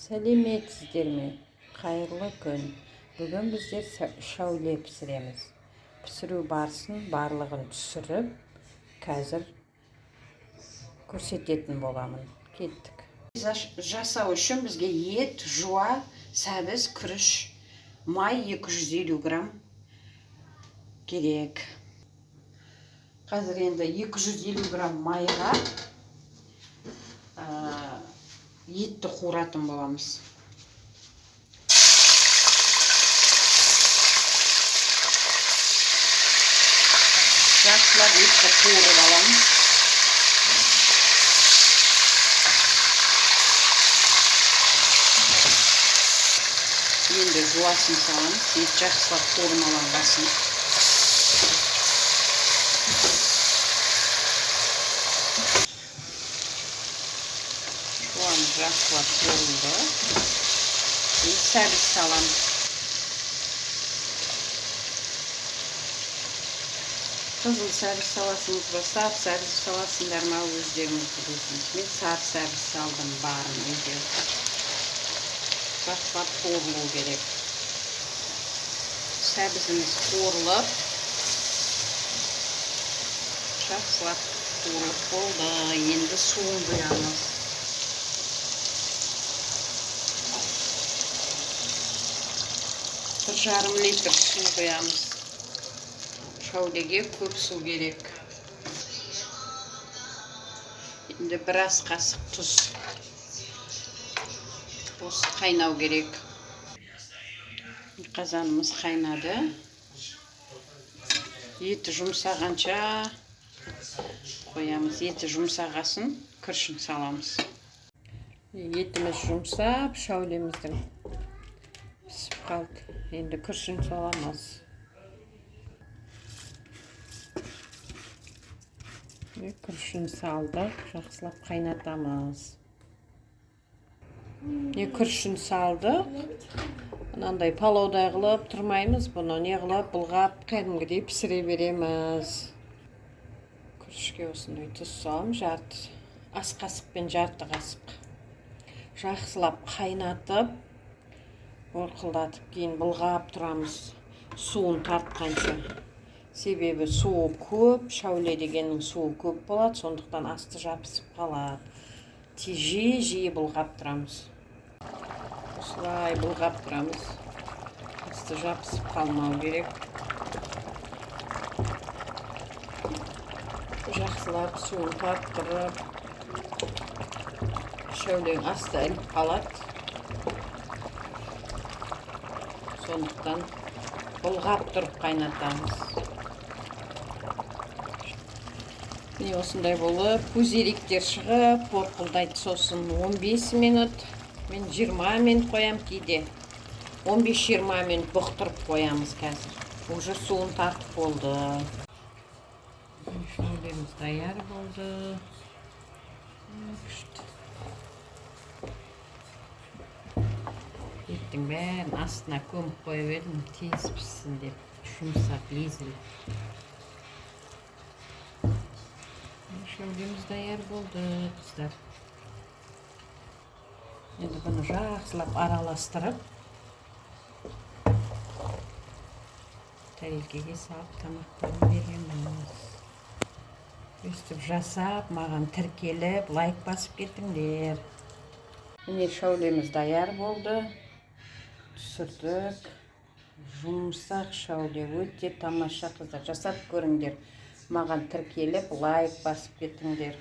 Сәлеметсіздер ме? Қайырлы күн! Бүгін біздер шәуле пісіреміз. Пісіру барысын барлығын түсіріп, қазір көрсететін боламын. Кеттік. Жасау үшін бізге ет, жуа, сәбіз, күріш, май 250 грамм керек. Қазір енді 250 грамм майға етті қуыратын боламыз. Жақсылап етті қуырып аламыз. Енді жуасын саламыз. Ет жақсылап қуырмаланғасын. Жуамыз жақсылап қуырылды. Енді сәбіз саламыз. Қызыл сәбіз саласыңыз ба, сары сәбіз саласыңдар ма, өздеріңіз білесіңіз. Мен сары сәбіз салдым, барын үйде. Жақсылап қуырылу керек. Сәбізіміз қуырылып, жақсылап қуырылып болды. Енді суын құямыз. 1,5 литр су құямыз. Шәулеге көп су керек. Енді біраз қасық тұз. Осы қайнау керек. Қазанымыз қайнады. Еті жұмсағанша қоямыз. Еті жұмсағасын күрішін саламыз. Етіміз жұмсап, шәулеміздің пісіп қалды. Енді күрішін саламыз. Күрішін салдық, жақсылап қайнатамыз. Күрішін салдық. Мынандай палаудай қылып тұрмаймыз, бұны не қылып бұлғап кәдімгідей пісіре береміз. Күрішке осындай тұз саламыз, жарты ас қасықпен жарты қасық. Жақсылап қайнатып, борқылдатып кейін бұлғап тұрамыз суын тартқанша. Себебі суы көп, шәуле дегеннің суы көп болады, сондықтан асты жабысып қалады. Жиі-жиі бұлғап тұрамыз. Осылай бұлғап тұрамыз. Асты жабысып қалмау керек. Жақсылап суын тарттырып, шәуленің асты іліп қалады. Сондықтан бұлғап тұрып қайнатамыз. Міне осындай болып пузыриктер шығып, борқылдайды. Сосын 15 минут, мен 20 минут қоям кейде. 15-20 минут бұқтырып қоямыз қазір. Уже суын тартып болды. Шәулеміз даяр болды. Күшті. Еттің бәрін астына көміп қойып едім, тез піссін деп, жұмсақ езіліп. Шәулеміз даяр болды, қыздар. Енді бұны жақсылап араластырып, тәрелкеге салып тамақтарын береміз. Өстіп жасап, маған тіркеліп, лайк басып кетіңдер. Міне шәулеміз даяр болды. Түсірдік. Жұмсақ шәуле өте тамаша, қыздар. Жасап көріңдер. Маған тіркеліп, лайк басып кетіңдер.